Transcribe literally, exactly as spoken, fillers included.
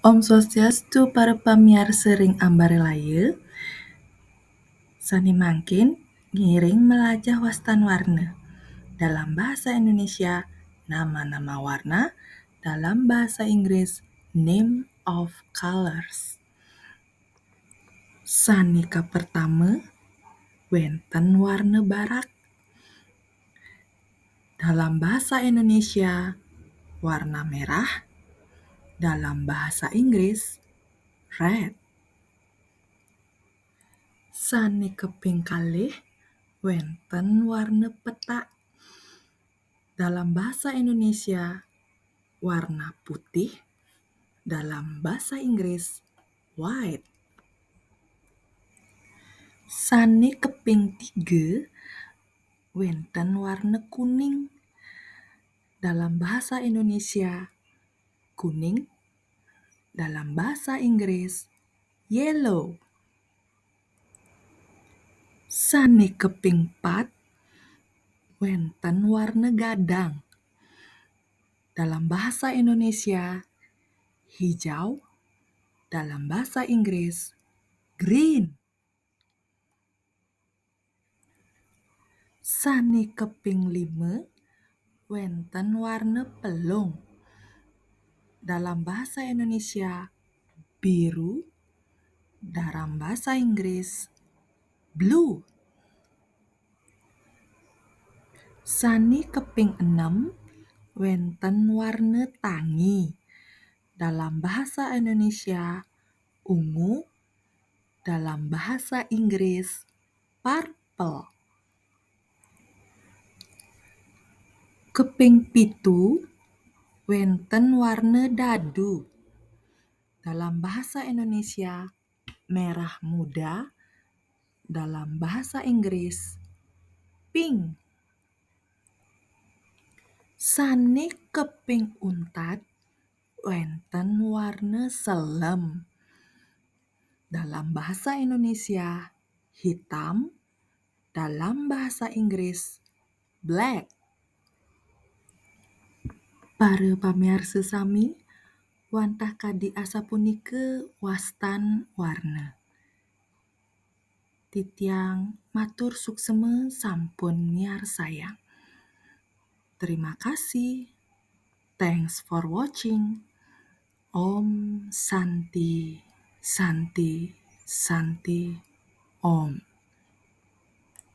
Om Swastiastu para pamiarsa ring ambare laya. Sane mangkin ngiring melajah wastan warna. Dalam bahasa Indonesia, nama-nama warna. Dalam bahasa Inggris, name of colors. Sane kapertama, wenten warna barak. Dalam bahasa Indonesia, warna merah. Dalam bahasa Inggris, red. Sane kaping kalih, wenten warna petak. Dalam bahasa Indonesia, warna putih. Dalam bahasa Inggris, white. Sane kaping tiga, wenten warna kuning. Dalam bahasa Indonesia, kuning. Dalam bahasa Inggris, yellow. Sane kaping pat, wenten warna gadang. Dalam bahasa Indonesia, hijau. Dalam bahasa Inggris, green. Sane kaping lima, wenten warna pelung. Dalam bahasa Indonesia, biru. Dalam bahasa Inggris, blue. Sane kaping enem, wenten warna tangi. Dalam bahasa Indonesia, ungu. Dalam bahasa Inggris, purple. Kaping pitu, wenten warna dadu. Dalam bahasa Indonesia, merah muda. Dalam bahasa Inggris, pink. Sane kaping untat, wenten warna selem. Dalam bahasa Indonesia, hitam. Dalam bahasa Inggris, black. Para pamiarsa sami, wantah kadi asapunika wastan warna. Titiang matur suksma sampun miarsayang. Terima kasih. Thanks for watching. Om Santi, Santi, Santi, Om.